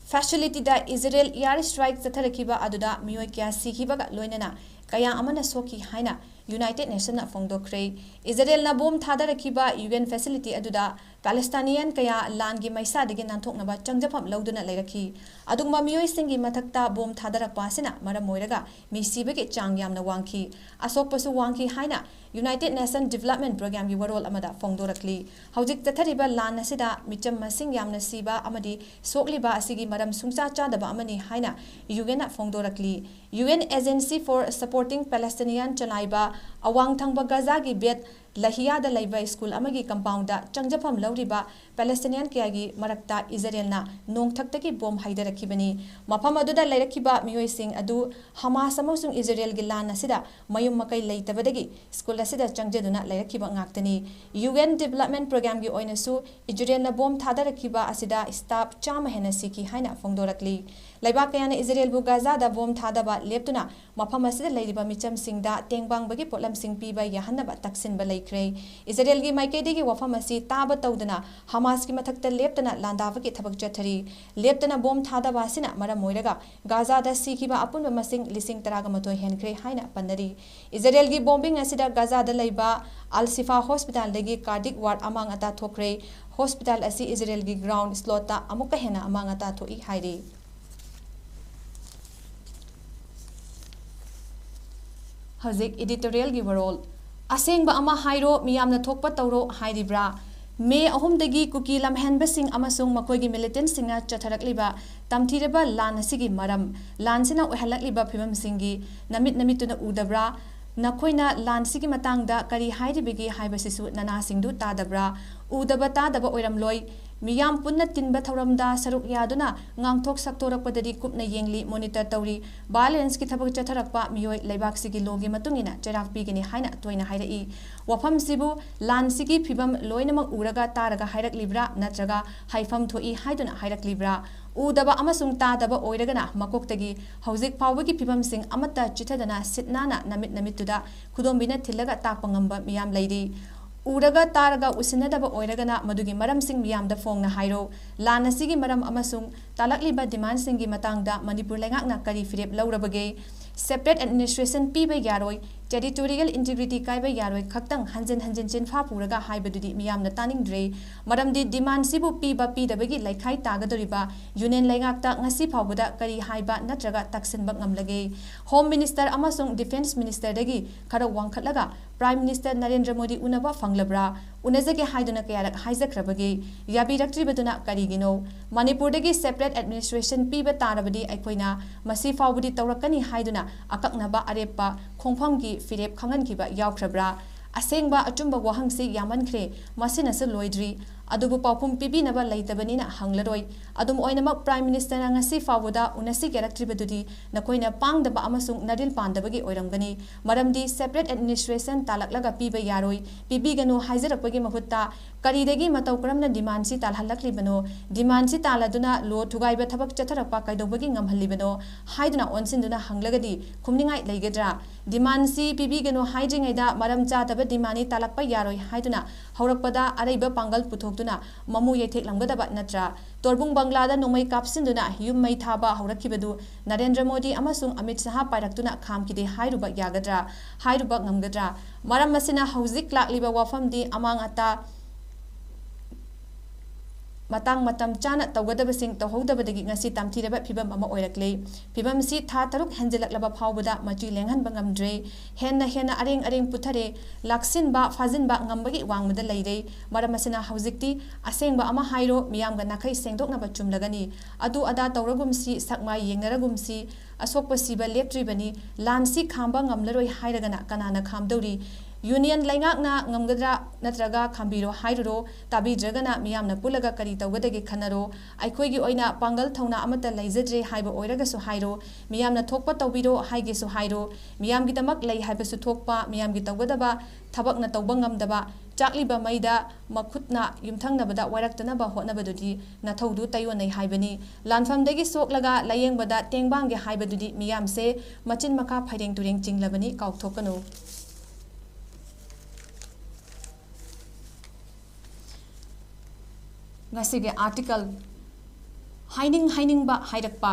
facilityꯗ Israel air strike ꯆꯠꯊꯔꯛꯈꯤꯕ ꯑꯗꯨꯗ ꯃꯤꯑꯣꯏ ꯀꯌꯥ ꯁꯤꯈꯤꯕꯒ ꯂꯣꯏꯅꯅ ꯀꯌꯥ ꯑꯃꯅ ꯁꯣꯛꯈꯤ ꯍꯥꯏꯅ United Nationsꯅ ꯐꯣꯡꯗꯣꯛꯈ꯭ꯔꯦ꯫ ꯏꯖꯔꯦꯜꯅ ꯕꯣꯝ ꯊꯥꯗꯔꯛꯈꯤꯕ U N facility ꯑꯗꯨꯗ Palestinian ꯀꯌꯥ ꯂꯥꯟꯒꯤ ꯃꯩꯁꯥꯗꯒꯤ ꯅꯥꯟꯊꯣꯛꯅꯕ ꯆꯪꯖꯐꯝ ꯂꯧꯗꯨꯅ ꯂꯩꯔꯛꯈꯤ꯫ ꯑꯗꯨꯒꯨꯝꯕ ꯃꯤꯑꯣꯏꯁꯤꯡꯒꯤ ꯃꯊꯛꯇ ꯕꯣꯝ ꯊꯥꯗꯔꯛꯄ ꯑꯁꯤꯅ ꯃꯔꯝ ꯑꯣꯏꯔꯒ ꯃꯤ ꯁꯤꯕꯒꯤ ꯆꯥꯡ ꯌꯥꯝꯅ ꯋꯥꯡꯈꯤ꯫ ꯑꯁꯣꯛꯄꯁꯨ ꯋꯥꯡꯈꯤ ꯍꯥꯏꯅ United Nations Development Programmeꯒꯤ ꯋꯥꯔꯣꯜ ꯑꯃꯗ ꯐꯣꯡꯗꯣꯔꯛꯂꯤ꯫ ꯍꯧꯖꯤꯛ ꯆꯠꯊꯔꯤꯕ ꯂꯥꯟ ꯑꯁꯤꯗ ꯃꯤꯆꯝ ꯃꯁꯤꯡ ꯌꯥꯝꯅ ꯁꯤꯕ ꯑꯃꯗꯤ ꯁꯣꯛꯂꯤꯕ ꯑꯁꯤꯒꯤ ꯃꯔꯝ ꯁꯨꯡꯆꯥ ꯆꯥꯗꯕ ꯑꯃꯅꯤ ꯍꯥꯏꯅ U Nꯅ ꯐꯣꯡꯗꯣꯔꯛꯂꯤ꯫ U N Agency for Supporting Palestinian ꯆꯂꯥꯏꯕ ꯑꯋꯥꯡ ꯊꯪꯕ ꯒꯖꯥꯒꯤ Beit ꯂꯍꯤꯌꯥꯗ ꯂꯩꯕ ꯁ꯭ꯀꯨꯜ ꯑꯃꯒꯤ ꯀꯝꯄꯥꯎꯟꯗ ꯆꯪꯖꯐꯝ ꯂꯧꯔꯤꯕ ꯄꯦꯂꯦꯁꯇꯤꯅꯤꯌꯟ ꯀꯌꯥꯒꯤ ꯃꯔꯛꯇ ꯏꯖꯔꯦꯜꯅ ꯅꯣꯡꯊꯛꯇꯒꯤ ꯕꯣꯝ ꯍꯩꯊꯔꯛꯈꯤꯕꯅꯤ꯫ ꯃꯐꯝ ꯑꯗꯨꯗ ꯂꯩꯔꯛꯈꯤꯕ ꯃꯤꯑꯣꯏꯁꯤꯡ ꯑꯗꯨ ꯍꯃꯥꯁ ꯑꯃꯁꯨꯡ ꯏꯖꯔꯦꯜꯒꯤ ꯂꯥꯟ ꯑꯁꯤꯗ ꯃꯌꯨꯝ ꯃꯀꯩ ꯂꯩꯇꯕꯗꯒꯤ ꯁ꯭ꯀꯨꯜ ꯑꯁꯤꯗ ꯆꯪꯖꯗꯨꯅ ꯂꯩꯔꯛꯈꯤꯕ ꯉꯥꯛꯇꯅꯤ꯫ ꯌꯨ ꯑꯦꯟ ꯗꯤꯕꯦꯂꯞꯃꯦꯟ ꯄ꯭ꯔꯣꯒ꯭ꯔꯥꯝꯒꯤ ꯑꯣꯏꯅꯁꯨ ꯏꯖꯔꯦꯜꯅ ꯕꯣꯝ ꯊꯥꯗꯔꯛꯈꯤꯕ ꯑꯁꯤꯗ ꯁ꯭ꯇꯥꯐ ꯆꯥꯝꯃ ꯍꯦꯟꯅ ꯁꯤꯈꯤ ꯍꯥꯏꯅ ꯐꯣꯡꯗꯣꯔꯛꯂꯤ꯫ ꯂꯩꯕꯥꯛ ꯀꯌꯥꯅ ꯏꯖꯔꯦꯜꯕꯨ ꯒꯥꯖꯥꯗ ꯕꯣꯝ ꯊꯥꯗꯕ ꯂꯦꯞꯇꯨꯅ ꯃꯐꯝ ꯑꯁꯤꯗ ꯂꯩꯔꯤꯕ ꯃꯤꯆꯝꯁꯤꯡꯗ ꯇꯦꯡꯕꯥꯡꯕꯒꯤ ꯄꯣꯠꯂꯝꯁꯤꯡ ꯄꯤꯕ ꯌꯥꯍꯟꯅꯕ ꯇꯛꯁꯤꯟꯕ ꯂꯩꯈ꯭ꯔꯦ꯫ ꯏꯖꯔꯦꯜꯒꯤ ꯃꯥꯏꯀꯩꯗꯒꯤ ꯋꯥꯐꯝ ꯑꯁꯤ ꯇꯥꯕ ꯇꯧꯗꯅ ꯍꯃꯥꯁꯀꯤ ꯃꯊꯛꯇ ꯂꯦꯞꯇꯅ ꯂꯥꯟꯗꯥꯕꯒꯤ ꯊꯕꯛ ꯆꯠꯊꯔꯤ꯫ ꯂꯦꯞꯇꯅ ꯕꯣꯝ ꯊꯥꯗꯕ ꯑꯁꯤꯅ ꯃꯔꯝ ꯑꯣꯏꯔꯒ ꯒꯥꯖꯥꯗ ꯁꯤꯈꯤꯕ ꯑꯄꯨꯟꯕ ꯃꯁꯤꯡ ꯂꯤꯁꯤꯡ ꯇꯔꯥꯒ ꯃꯥꯊꯣꯏ ꯍꯦꯟꯈ꯭ꯔꯦ ꯍꯥꯏꯅ ꯄꯟꯅꯔꯤ꯫ ꯏꯖꯔꯦꯜꯒꯤ ꯕꯣꯝꯕꯤꯡ ꯑꯁꯤꯗ ꯒꯥꯖꯥꯗ ꯂꯩꯕ ꯑꯜ ꯁꯤꯐꯥ ꯍꯣꯁꯄꯤꯇꯥꯜꯗꯒꯤ ꯀꯥꯔꯗꯤꯛ ꯋꯥꯔꯗ ꯑꯃꯥꯡ ꯑꯇꯥ ꯊꯣꯛꯈ꯭ꯔꯦ꯫ ꯍꯣꯁꯄꯤꯇꯥꯜ ꯑꯁꯤ ꯏꯖꯔꯦꯜꯒꯤ ꯒ꯭ꯔꯥꯎꯟ ꯁ꯭ꯂꯣꯠꯇ ꯑꯃꯨꯛꯀ ꯍꯦꯟꯅ ꯑꯃꯥꯡ ꯑꯇꯥ ꯊꯣꯛꯏ ꯍꯥꯏꯔꯤ꯫ ꯍꯧꯖꯤꯛ ꯏꯗꯤꯇꯣꯔꯤꯌꯦꯜꯒꯤ ꯋꯥꯔꯣꯜ꯫ ꯑꯁꯦꯡꯕ ꯑꯃ ꯍꯥꯏꯔꯣ, ꯃꯤꯌꯥꯝꯅ ꯊꯣꯛꯄ ꯇꯧꯔꯣ ꯍꯥꯏꯔꯤꯕ꯭ꯔꯥ? ꯃꯦ ꯑꯍꯨꯝꯗꯒꯤ ꯀꯨꯀꯤ ꯂꯝꯍꯦꯟꯕꯁꯤꯡ ꯑꯃꯁꯨꯡ ꯃꯈꯣꯏꯒꯤ ꯃꯤꯂꯤꯇꯦꯟꯠꯁꯤꯡꯅ ꯆꯠꯊꯔꯛꯂꯤꯕ ꯇꯝꯊꯤꯔꯕ ꯂꯥꯟ ꯑꯁꯤꯒꯤ ꯃꯔꯝ, ꯂꯥꯟꯁꯤꯅ ꯑꯣꯏꯍꯜꯂꯛꯂꯤꯕ ꯐꯤꯕꯝꯁꯤꯡꯒꯤ ꯅꯃꯤꯠ ꯅꯃꯤꯠꯇꯨꯅ ꯎꯗꯕ꯭ꯔꯥ? ꯅꯈꯣꯏꯅ ꯂꯥꯟꯁꯤꯒꯤ ꯃꯇꯥꯡꯗ ꯀꯔꯤ ꯍꯥꯏꯔꯤꯕꯒꯦ ꯍꯥꯏꯕꯁꯤꯁꯨ ꯅꯅꯥꯁꯤꯡꯗꯨ ꯇꯥꯗꯕ꯭ꯔꯥ? ꯎꯗꯕ ꯇꯥꯗꯕ ꯑꯣꯏꯔꯝꯂꯣꯏ꯫ ꯃꯤꯌꯥꯝ ꯄꯨꯟꯅ ꯇꯤꯟꯕ ꯊꯧꯔꯝꯗ ꯁꯔꯨꯛ ꯌꯥꯗꯨꯅ ꯉꯥꯡꯊꯣꯛ ꯁꯛꯇꯣꯔꯛꯄꯗꯗꯤ ꯀꯨꯞꯅ ꯌꯦꯡꯂꯤ, ꯃꯣꯅꯤꯇꯔ ꯇꯧꯔꯤ꯫ ꯚꯥꯏꯑꯣꯂꯦꯟꯁꯀꯤ ꯊꯕꯛ ꯆꯠꯊꯔꯛꯄ ꯃꯤꯑꯣꯏ ꯂꯩꯕꯥꯛꯁꯤꯒꯤ ꯂꯣꯒꯤ ꯃꯇꯨꯡ ꯏꯟꯅ ꯆꯩꯔꯥꯛ ꯄꯤꯒꯅꯤ ꯍꯥꯏꯅ ꯇꯣꯏꯅ ꯍꯥꯏꯔꯛꯏ꯫ ꯋꯥꯐꯝꯁꯤꯕꯨ ꯂꯥꯟꯁꯤꯒꯤ ꯐꯤꯕꯝ ꯂꯣꯏꯅꯃꯛ ꯎꯔꯒ ꯇꯥꯔꯒ ꯍꯥꯏꯔꯛꯂꯤꯕ꯭ꯔꯥ ꯅꯠꯇ꯭ꯔꯒ ꯍꯥꯏꯐꯝ ꯊꯣꯛꯏ ꯍꯥꯏꯗꯨꯅ ꯍꯥꯏꯔꯛꯂꯤꯕ꯭ꯔꯥ? ꯎꯗꯕ ꯑꯃꯁꯨꯡ ꯇꯥꯗꯕ ꯑꯣꯏꯔꯒꯅ ꯃꯀꯣꯛꯇꯒꯤ ꯍꯧꯖꯤꯛ ꯐꯥꯎꯕꯒꯤ ꯐꯤꯕꯝꯁꯤꯡ ꯑꯃꯠꯇ ꯆꯤꯊꯗꯅ ꯁꯤꯠ ꯅꯥꯟꯅ ꯅꯃꯤꯠ ꯅꯃꯤꯠꯇꯨꯗ ꯈꯨꯗꯣꯝꯕꯤꯅ ꯊꯤꯜꯂꯒ ꯇꯥꯛꯄ ꯉꯝꯕ ꯃꯤꯌꯥꯝ ꯂꯩꯔꯤ꯫ ꯎꯔꯒ ꯇꯥꯔꯒ ꯎꯁꯤꯟꯅꯗꯕ ꯑꯣꯏꯔꯒꯅ ꯃꯗꯨꯒꯤ ꯃꯔꯝꯁꯤꯡ ꯃꯤꯌꯥꯝꯗ ꯐꯣꯡꯅ ꯍꯥꯏꯔꯣ꯫ ꯂꯥꯟ ꯑꯁꯤꯒꯤ ꯃꯔꯝ ꯑꯃꯁꯨꯡ ꯇꯥꯂꯛꯂꯤꯕ ꯗꯤꯃꯥꯟꯁꯤꯡꯒꯤ ꯃꯇꯥꯡꯗ ꯃꯅꯤꯄꯨꯔ ꯂꯩꯉꯥꯛꯅ ꯀꯔꯤ ꯐꯤꯔꯦꯞ ꯂꯧꯔꯕꯒꯦ? ꯁꯦꯄꯔꯦꯠ ꯑꯦꯗꯃꯤꯅꯤꯁꯇ꯭ꯔꯦꯁꯟ ꯄꯤꯕ ꯌꯥꯔꯣꯏ, ꯇꯦꯔꯤꯇꯣꯔꯤꯌꯦꯜ ꯏꯟꯇꯤꯒ꯭ꯔꯤꯇꯤ ꯀꯥꯏꯕ ꯌꯥꯔꯣꯏ ꯈꯛꯇꯪ ꯍꯟꯖꯤꯟ ꯍꯟꯖꯤꯟ ꯆꯤꯟꯐꯥ ꯄꯨꯔꯒ ꯍꯥꯏꯕꯗꯨꯗꯤ ꯃꯤꯌꯥꯝꯅ ꯇꯥꯅꯤꯡꯗ꯭ꯔꯦ꯫ ꯃꯔꯝꯗꯤ ꯗꯤꯃꯥꯟꯁꯤꯕꯨ ꯄꯤꯕ ꯄꯤꯗꯕꯒꯤ ꯂꯩꯈꯥꯏ ꯇꯥꯒꯗꯧꯔꯤꯕ ꯌꯨꯅꯤꯌꯟ ꯂꯩꯉꯥꯛꯇ ꯉꯁꯤ ꯐꯥꯎꯕꯗ ꯀꯔꯤ ꯍꯥꯏꯕ ꯅꯠꯇ꯭ꯔꯒ ꯇꯛꯁꯤꯟꯕ ꯉꯝꯂꯒꯦ? ꯍꯣꯝ ꯃꯤꯅꯤꯁꯇꯔ ꯑꯃꯁꯨꯡ ꯗꯤꯐꯦꯟꯁ ꯃꯤꯅꯤꯁꯇꯔꯗꯒꯤ ꯈꯔ ꯋꯥꯡꯈꯠꯂꯒ ꯄ꯭ꯔꯥꯏꯝ ꯃꯤꯅꯤꯁꯇꯔ ꯅꯔꯦꯟꯗ꯭ꯔ ꯃꯣꯗꯤ ꯎꯅꯕ ꯐꯪꯂꯕ꯭ꯔꯥ? ꯎꯅꯖꯒꯦ ꯍꯥꯏꯗꯨꯅ ꯀꯌꯥꯔꯛ ꯍꯥꯏꯖꯈ꯭ꯔꯕꯒꯦ? ꯌꯥꯕꯤꯔꯛꯇ꯭ꯔꯤꯕꯗꯨꯅ ꯀꯔꯤꯒꯤꯅꯣ? ꯃꯅꯤꯄꯨꯔꯗꯒꯤ ꯁꯦꯄꯔꯦꯠ ꯑꯦꯗꯃꯤꯅꯤꯁꯇ꯭ꯔꯦꯁꯟ ꯄꯤꯕ ꯇꯥꯔꯕꯗꯤ ꯑꯩꯈꯣꯏꯅ ꯃꯁꯤ ꯐꯥꯎꯕꯗꯤ ꯇꯧꯔꯛꯀꯅꯤ ꯍꯥꯏꯗꯨꯅ ꯑꯀꯛꯅꯕ ꯑꯔꯦꯞꯄ ꯈꯣꯡꯐꯝꯒꯤ ꯐꯤꯔꯦꯞ ꯈꯪꯍꯟꯈꯤꯕ ꯌꯥꯎꯈ꯭ꯔꯕ꯭ꯔꯥ? ꯑꯁꯦꯡꯕ ꯑꯆꯨꯝꯕ ꯋꯥꯍꯪꯁꯤ ꯌꯥꯝꯃꯟꯈ꯭ꯔꯦ꯫ ꯃꯁꯤꯅꯁꯨ ꯂꯣꯏꯗ꯭ꯔꯤ꯫ ꯑꯗꯨꯕꯨ ꯄꯥꯎꯈꯨꯝ ꯄꯤꯕꯤꯅꯕ ꯂꯩꯇꯕꯅꯤꯅ ꯍꯪꯂꯔꯣꯏ꯫ ꯑꯗꯨꯝ ꯑꯣꯏꯅꯃꯛ, Prime Minister ꯅ ꯉꯁꯤ ꯐꯥꯎꯕꯗ ꯎꯅꯁꯤꯒꯦꯔꯛꯇ꯭ꯔꯤꯕꯗꯨꯗꯤ ꯅꯈꯣꯏꯅ ꯄꯥꯡꯗꯕ ꯑꯃꯁꯨꯡ ꯅꯔꯤꯜ ꯄꯥꯟꯗꯕꯒꯤ ꯑꯣꯏꯔꯝꯒꯅꯤ꯫ ꯃꯔꯝꯗꯤ separate administration ꯇꯥꯜꯂꯛꯂꯒ ꯄꯤꯕ ꯌꯥꯔꯣꯏ, ꯄꯤꯕꯤꯒꯅꯨ ꯍꯥꯏꯖꯔꯛꯄꯒꯤ ꯃꯍꯨꯠꯇ ꯀꯔꯤꯗꯒꯤ ꯃꯇꯧ ꯀꯔꯝꯅ demand ꯁꯤ ꯇꯥꯜꯍꯜꯂꯛꯂꯤꯕꯅꯣ? Demand ꯁꯤ ꯇꯥꯜꯂꯗꯨꯅ law ꯊꯨꯒꯥꯏꯕ ꯊꯕꯛ ꯆꯠꯊꯔꯛꯄ ꯀꯩꯗꯧꯕꯒꯤ ꯉꯝꯍꯜꯂꯤꯕꯅꯣ? ꯍꯥꯏꯗꯨꯅ ꯑꯣꯟꯁꯤꯟꯗꯨꯅ ꯍꯪꯂꯒꯗꯤ ꯈꯨꯝꯅꯤꯡꯉꯥꯏ ꯂꯩꯒꯗ꯭ꯔꯥ? Demand ꯁꯤ ꯄꯤꯕꯤꯒꯅꯨ ꯍꯥꯏꯗ꯭ꯔꯤꯉꯩꯗ ꯃꯔꯝ ꯆꯥꯗꯕ demand ꯅꯤ ꯇꯥꯜꯂꯛꯄ ꯌꯥꯔꯣꯏ ꯍꯥꯏꯗꯨꯅ ꯍꯧꯔꯛꯄꯗ ꯑꯔꯩꯕ ꯄꯥꯡꯒꯜ ꯄꯨꯊꯣꯛꯇꯨꯅ ꯃꯃꯨ ꯌꯩꯊꯦꯛꯂꯝꯒꯗꯕ ꯅꯠꯇ꯭ꯔꯥ? ꯇꯣꯔꯕꯨꯡ ꯕꯪꯒ꯭ꯂꯥꯗ ꯅꯣꯡꯃꯩ ꯀꯥꯞꯁꯤꯟꯗꯨꯅ ꯌꯨꯝ ꯃꯩ ꯊꯥꯕ ꯍꯧꯔꯛꯈꯤꯕꯗꯨ ꯅꯔꯦꯟꯗ꯭ꯔ ꯃꯣꯗꯤ ꯑꯃꯁꯨꯡ ꯑꯃꯤꯠ ꯁꯍꯥ ꯄꯥꯏꯔꯛꯇꯨꯅ ꯈꯥꯝꯈꯤꯗꯦ ꯍꯥꯏꯔꯨꯕ ꯌꯥꯒꯗ꯭ꯔꯥ? ꯍꯥꯏꯔꯨꯕ ꯉꯝꯒꯗ꯭ꯔꯥ? ꯃꯔꯝ ꯑꯁꯤꯅ ꯍꯧꯖꯤꯛ ꯂꯥꯛꯂꯤꯕ ꯋꯥꯐꯝꯗꯤ ꯑꯃꯥꯡ ꯑꯇꯥ ꯃꯇꯥꯡ ꯃꯇꯝ ꯆꯥꯅ ꯇꯧꯒꯗꯕꯁꯤꯡ ꯇꯧꯍꯧꯗꯕꯗꯒꯤ ꯉꯁꯤ ꯇꯝꯊꯤꯔꯕ ꯐꯤꯕꯝ ꯑꯃ ꯑꯣꯏꯔꯛꯂꯦ꯫ ꯐꯤꯕꯝꯁꯤ ꯊꯥ ꯇꯔꯨꯛ ꯍꯦꯟꯖꯤꯜꯂꯛꯂꯕ ꯐꯥꯎꯕꯗ ꯃꯆꯤ ꯂꯦꯡꯍꯟꯕ ꯉꯝꯗ꯭ꯔꯦ꯫ ꯍꯦꯟꯅ ꯍꯦꯟꯅ ꯑꯔꯦꯡ ꯑꯔꯦꯡ ꯄꯨꯊꯔꯦ꯫ ꯂꯥꯛꯁꯤꯟꯕ ꯐꯥꯖꯤꯟꯕ ꯉꯝꯕꯒꯤ ꯋꯥꯡꯃꯗ ꯂꯩꯔꯦ꯫ ꯃꯔꯝ ꯑꯁꯤꯅ ꯍꯧꯖꯤꯛꯇꯤ ꯑꯁꯦꯡꯕ ꯑꯃ ꯍꯥꯏꯔꯣ, ꯃꯤꯌꯥꯝꯒ ꯅꯥꯈꯩ ꯁꯦꯡꯗꯣꯛꯅꯕ ꯆꯨꯝꯂꯒꯅꯤ꯫ ꯑꯗꯨ ꯑꯗꯥ ꯇꯧꯔꯒꯨꯝꯁꯤ, ꯁꯛ ꯃꯥꯏ ꯌꯦꯡꯅꯔꯒꯨꯝꯁꯤ, ꯑꯁꯣꯛꯄ ꯁꯤꯕ ꯂꯦꯞꯇ꯭ꯔꯤꯕꯅꯤ꯫ ꯂꯥꯟꯁꯤ ꯈꯥꯝꯕ ꯉꯝꯂꯔꯣꯏ ꯍꯥꯏꯔꯒꯅ ꯀꯅꯥꯅ ꯈꯥꯝꯗꯧꯔꯤ? Union ꯂꯩꯉꯥꯛꯅ ꯉꯝꯒꯗ꯭ꯔꯥ? ꯅꯠꯇ꯭ꯔꯒ ꯈꯥꯝꯕꯤꯔꯣ ꯍꯥꯏꯔꯨꯔꯣ? ꯇꯥꯕꯤꯗ꯭ꯔꯒꯅ ꯃꯤꯌꯥꯝꯅ ꯄꯨꯜꯂꯒ ꯀꯔꯤ ꯇꯧꯒꯗꯒꯦ ꯈꯟꯅꯔꯣ꯫ ꯑꯩꯈꯣꯏꯒꯤ ꯑꯣꯏꯅ ꯄꯥꯡꯒꯜ ꯊꯧꯅꯥ ꯑꯃꯠꯇ ꯂꯩꯖꯗ꯭ꯔꯦ ꯍꯥꯏꯕ ꯑꯣꯏꯔꯒꯁꯨ ꯍꯥꯏꯔꯣ꯫ ꯃꯤꯌꯥꯝꯅ ꯊꯣꯛꯄ ꯇꯧꯕꯤꯔꯣ ꯍꯥꯏꯒꯦꯁꯨ ꯍꯥꯏꯔꯣ꯫ ꯃꯤꯌꯥꯝꯒꯤꯗꯃꯛ ꯂꯩ ꯍꯥꯏꯕꯁꯨ ꯊꯣꯛꯄ, ꯃꯤꯌꯥꯝꯒꯤ ꯇꯧꯒꯗꯕ ꯊꯕꯛꯅ ꯇꯧꯕ ꯉꯝꯗꯕ, ꯆꯥꯛꯂꯤꯕ ꯃꯩꯗ ꯃꯈꯨꯠꯅ ꯌꯨꯝꯊꯪꯅꯕꯗ ꯋꯥꯏꯔꯛꯇꯅꯕ ꯍꯣꯠꯅꯕꯗꯨꯗꯤ ꯅꯊꯧꯗꯨ ꯇꯩꯌꯣꯟꯅꯩ ꯍꯥꯏꯕꯅꯤ꯫ ꯂꯥꯟꯐꯝꯗꯒꯤ ꯁꯣꯛꯂꯒ ꯂꯥꯌꯦꯡꯕꯗ ꯇꯦꯡꯕꯥꯡꯒꯦ ꯍꯥꯏꯕꯗꯨꯗꯤ ꯃꯤꯌꯥꯝꯁꯦ ꯃꯆꯤꯟ ꯃꯈꯥ ꯐꯩꯔꯦꯡ ꯇꯨꯔꯦꯡ ꯆꯤꯡꯂꯕꯅꯤ, ꯀꯥꯎꯊꯣꯛꯀꯅꯨ꯫ ꯉꯁꯤꯒꯤ article, ꯍꯥꯏꯅꯤꯡ ꯍꯥꯏꯅꯤꯡꯕ ꯍꯥꯏꯔꯛꯄ꯫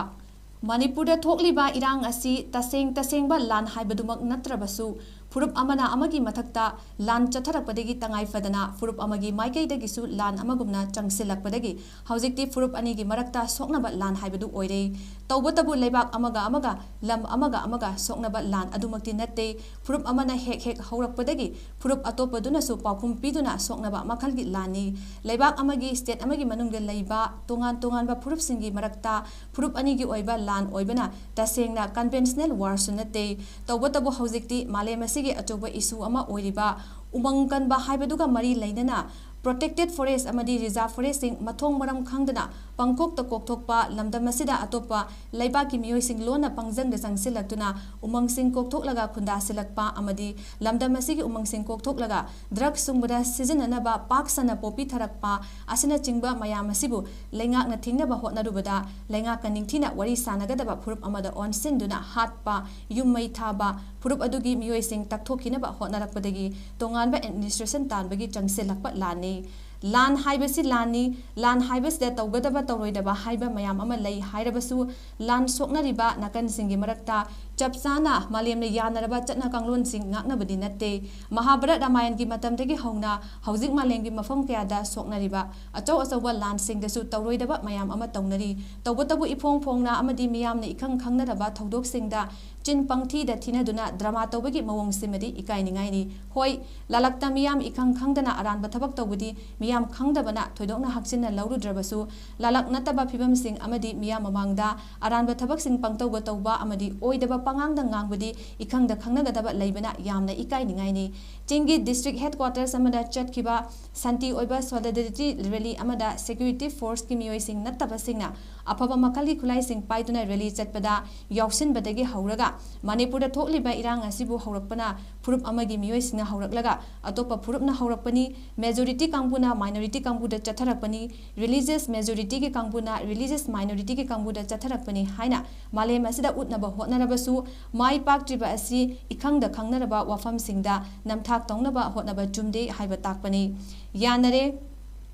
ꯃꯅꯤꯄꯨꯔꯗ ꯊꯣꯛꯂꯤꯕ ꯏꯔꯥꯡ ꯑꯁꯤ ꯇꯁꯦꯡ ꯇꯁꯦꯡꯕ ꯂꯥꯟ ꯍꯥꯏꯕꯗꯨꯃꯛ ꯅꯠꯇ꯭ꯔꯕꯁꯨ, ꯐꯨꯔꯨꯞ ꯑꯃꯅ ꯑꯃꯒꯤ ꯃꯊꯛꯇ ꯂꯥꯟ ꯆꯠꯊꯔꯛꯄꯗꯒꯤ ꯇꯉꯥꯏ ꯐꯗꯅ ꯐꯨꯔꯨꯞ ꯑꯃꯒꯤ ꯃꯥꯏꯀꯩꯗꯒꯤꯁꯨ ꯂꯥꯟ ꯑꯃꯒꯨꯝꯅ ꯆꯪꯁꯤꯜꯂꯛꯄꯗꯒꯤ ꯍꯧꯖꯤꯛꯇꯤ ꯐꯨꯔꯨꯞ ꯑꯅꯤꯒꯤ ꯃꯔꯛꯇ ꯁꯣꯛꯅꯕ ꯂꯥꯟ ꯍꯥꯏꯕꯗꯨ ꯑꯣꯏꯔꯦ꯫ ꯇꯧꯕꯇꯕꯨ ꯂꯩꯕꯥꯛ ꯑꯃꯒ ꯑꯃꯒ, ꯂꯝ ꯑꯃꯒ ꯑꯃꯒ ꯁꯣꯛꯅꯕ ꯂꯥꯟ ꯑꯗꯨꯃꯛꯇꯤ ꯅꯠꯇꯦ꯫ ꯐꯨꯔꯨꯞ ꯑꯃꯅ ꯍꯦꯛ ꯍꯦꯛ ꯍꯧꯔꯛꯄꯗꯒꯤ ꯐꯨꯔꯨꯞ ꯑꯇꯣꯞꯄꯗꯨꯅꯁꯨ ꯄꯥꯎꯈꯨꯝ ꯄꯤꯗꯨꯅ ꯁꯣꯛꯅꯕ ꯃꯈꯜꯒꯤ ꯂꯥꯟꯅꯤ꯫ ꯂꯩꯕꯥꯛ ꯑꯃꯒꯤ, state ꯑꯃꯒꯤ ꯃꯅꯨꯡꯗ ꯂꯩꯕ ꯇꯣꯉꯥꯟ ꯇꯣꯉꯥꯟꯕ ꯐꯨꯔꯨꯞꯁꯤꯡꯒꯤ ꯃꯔꯛꯇ ꯐꯨꯔꯨꯞ ꯑꯅꯤꯒꯤ ꯑꯣꯏꯕ ꯂꯥꯟ ꯑꯣꯏꯕꯅ ꯇꯁꯦꯡꯅ conventional warꯁꯨ ꯅꯠꯇꯦ꯫ ꯇꯧꯕꯇꯕꯨ ꯍꯧꯖꯤꯛꯇꯤ ꯃꯥꯂꯦꯝ ꯑꯁꯤ ꯑꯁꯤꯒꯤ ꯑꯆꯧꯕ issue ꯑꯃ ꯑꯣꯏꯔꯤꯕ ꯎꯃꯪ ꯀꯟꯕ ꯍꯥꯏꯕꯗꯨꯒ ꯃꯔꯤ ꯂꯩꯅꯅ protected forest ꯑꯃꯗꯤ reserve forestꯁꯤꯡ ꯃꯊꯣꯡ ꯃꯔꯝ ꯈꯪꯗꯅ ꯄꯪꯀꯣꯛꯇ ꯀꯣꯛꯊꯣꯛꯄ, ꯂꯝꯗꯝ ꯑꯁꯤꯗ ꯑꯇꯣꯞꯄ ꯂꯩꯕꯥꯛꯀꯤ ꯃꯤꯑꯣꯏꯁꯤꯡ ꯂꯣꯟꯅ ꯄꯪꯖꯪꯗ ꯆꯪꯁꯤꯜꯂꯛꯇꯨꯅ ꯎꯃꯪꯁꯤꯡ ꯀꯣꯛꯊꯣꯛꯂꯒ ꯈꯨꯟꯗꯥꯁꯤꯜꯂꯛꯄ ꯑꯃꯗꯤ ꯂꯝꯗꯝ ꯑꯁꯤꯒꯤ ꯎꯃꯪꯁꯤꯡ ꯀꯣꯛꯊꯣꯛꯂꯒ drug ꯁꯨꯡꯕꯗ ꯁꯤꯖꯤꯟꯅꯅꯕ ꯄꯥꯛ ꯁꯟꯅ ꯄꯣꯄꯤ ꯊꯥꯔꯛꯄ ꯑꯁꯤꯅꯆꯤꯡꯕ ꯃꯌꯥꯝ ꯑꯁꯤꯕꯨ ꯂꯩꯉꯥꯛꯅ ꯊꯤꯡꯅꯕ ꯍꯣꯠꯅꯔꯨꯕꯗ ꯂꯩꯉꯥꯛꯀ ꯅꯤꯡꯊꯤꯅ ꯋꯥꯔꯤ ꯁꯥꯟꯅꯒꯗꯕ ꯐꯨꯔꯨꯞ ꯑꯃꯗ ꯑꯣꯟꯁꯤꯟꯗꯨꯅ ꯍꯥꯠꯄ, ꯌꯨꯝ ꯃꯩ ꯊꯥꯕ, ꯐꯨꯔꯨꯞ ꯑꯗꯨꯒꯤ ꯃꯤꯑꯣꯏꯁꯤꯡ ꯇꯛꯊꯣꯛꯈꯤꯅꯕ ꯍꯣꯠꯅꯔꯛꯄꯗꯒꯤ ꯇꯣꯉꯥꯟꯕ administration ꯇꯥꯟꯕꯒꯤ ꯆꯪꯁꯤꯜꯂꯛꯄ ꯂꯥꯟꯅꯤ꯫ ꯂꯥꯟ ꯍꯥꯏꯕꯁꯤ ꯂꯥꯟꯅꯤ꯫ ꯂꯥꯟ ꯍꯥꯏꯕꯁꯤꯗ ꯇꯧꯒꯗꯕ ꯇꯧꯔꯣꯏꯗꯕ ꯍꯥꯏꯕ ꯃꯌꯥꯝ ꯑꯃ ꯂꯩ ꯍꯥꯏꯔꯕꯁꯨ, ꯂꯥꯟ ꯁꯣꯛꯅꯔꯤꯕ ꯅꯥꯀꯟꯁꯤꯡꯒꯤ ꯃꯔꯛꯇ ꯆꯞ ꯆꯥꯅ ꯃꯥꯂꯦꯝꯅ ꯌꯥꯅꯔꯕ ꯆꯠꯅ ꯀꯥꯡꯂꯣꯟꯁꯤꯡ ꯉꯥꯛꯅꯕꯗꯤ ꯅꯠꯇꯦ꯫ ꯃꯍꯥꯚꯥꯔꯠ ꯔꯥꯃꯥꯌꯟꯒꯤ ꯃꯇꯝꯗꯒꯤ ꯍꯧꯅ ꯍꯧꯖꯤꯛ ꯃꯥꯂꯦꯝꯒꯤ ꯃꯐꯝ ꯀꯌꯥꯗ ꯁꯣꯛꯅꯔꯤꯕ ꯑꯆꯧ ꯑꯆꯧꯕ ꯂꯥꯟꯁꯤꯡꯗꯁꯨ ꯇꯧꯔꯣꯏꯗꯕ ꯃꯌꯥꯝ ꯑꯃ ꯇꯧꯅꯔꯤ꯫ ꯇꯧꯕꯇꯕꯨ ꯏꯐꯣꯡ ꯐꯣꯡꯅ ꯑꯃꯗꯤ ꯃꯤꯌꯥꯝꯅ ꯏꯈꯪ ꯈꯪꯅꯔꯕ ꯊꯧꯗꯣꯛꯁꯤꯡꯗ ꯆꯤꯟ ꯄꯪꯊꯤꯗ ꯊꯤꯅꯗꯨꯅ drama ꯇꯧꯕꯒꯤ ꯃꯑꯣꯡꯁꯤꯃꯗꯤ ꯏꯀꯥꯏꯅꯤꯡꯉꯥꯏꯅꯤ꯫ ꯍꯣꯏ, ꯂꯥꯂꯛꯇ ꯃꯤꯌꯥꯝ ꯏꯈꯪ ꯈꯪꯗꯅ ꯑꯔꯥꯟꯕ ꯊꯕꯛ ꯇꯧꯕꯗꯤ ꯃꯤꯌꯥꯝ ꯈꯪꯗꯕꯅ ꯊꯣꯏꯗꯣꯛꯅ ꯍꯛꯆꯤꯟꯅ ꯂꯧꯔꯨꯗ꯭ꯔꯕꯁꯨ, ꯂꯥꯂꯛ ꯅꯠꯇꯕ ꯐꯤꯕꯝꯁꯤꯡ ꯑꯃꯗꯤ ꯃꯤꯌꯥꯝ ꯃꯃꯥꯡꯗ ꯑꯔꯥꯟꯕ ꯊꯕꯛꯁꯤꯡ ꯄꯪꯇꯧꯕ ꯇꯧꯕ ꯑꯃꯗꯤ ꯑꯣꯏꯗꯕ ꯄꯉꯥꯡꯗ ꯉꯥꯡꯕꯗꯤ ꯏꯈꯪꯗ ꯈꯪꯅꯒꯗꯕ ꯂꯩꯕꯅ ꯌꯥꯝꯅ ꯏꯀꯥꯏꯅꯤꯡꯉꯥꯏꯅꯤ꯫ ꯆꯤꯡꯒꯤ district headquarters ꯑꯃꯗ ꯆꯠꯈꯤꯕ ꯁꯥꯟꯇꯤ ꯑꯣꯏꯕ solidarity rally ꯑꯃꯗ security forceꯀꯤ ꯃꯤꯑꯣꯏꯁꯤꯡ ꯅꯠꯇꯕꯁꯤꯡꯅ ꯑꯐꯕ ꯃꯈꯜꯒꯤ ꯈꯨꯠꯂꯥꯏꯁꯤꯡ ꯄꯥꯏꯗꯨꯅ rally ꯆꯠꯄꯗ ꯌꯥꯎꯁꯤꯟꯕꯗꯒꯤ ꯍꯧꯔꯒ ꯃꯅꯤꯄꯨꯔꯗ ꯊꯣꯛꯂꯤꯕ ꯏꯔꯥꯡ ꯑꯁꯤꯕꯨ ꯍꯧꯔꯛꯄꯅ ꯐꯨꯔꯨꯞ ꯑꯃꯒꯤ ꯃꯤꯑꯣꯏꯁꯤꯡꯅ ꯍꯧꯔꯛꯂꯒ ꯑꯇꯣꯞꯄ ꯐꯨꯔꯨꯞꯅ ꯍꯧꯔꯛꯄꯅꯤ, majority ꯀꯥꯡꯕꯨꯅ minority ꯀꯥꯡꯕꯨꯗ ꯆꯠꯊꯔꯛꯄꯅꯤ, religious majorityꯒꯤ ꯀꯥꯡꯕꯨꯅ religious minorityꯒꯤ ꯀꯥꯡꯕꯨꯗ ꯆꯠꯊꯔꯛꯄꯅꯤ ꯍꯥꯏꯅ ꯃꯥꯂꯦꯝ ꯑꯁꯤꯗ ꯎꯠꯅꯕ ꯍꯣꯠꯅꯔꯕꯁꯨ, ꯃꯥꯏ ꯄꯥꯛꯇ꯭ꯔꯤꯕ ꯑꯁꯤ ꯏꯈꯪꯗ ꯈꯪꯅꯔꯕ ꯋꯥꯐꯝꯁꯤꯡꯗ ꯅꯝꯊꯥꯛ ꯇꯧꯅꯕ ꯍꯣꯠꯅꯕ ꯆꯨꯝꯗꯦ ꯍꯥꯏꯕ ꯇꯥꯛꯄꯅꯤ꯫ ꯌꯥꯅꯔꯦ꯫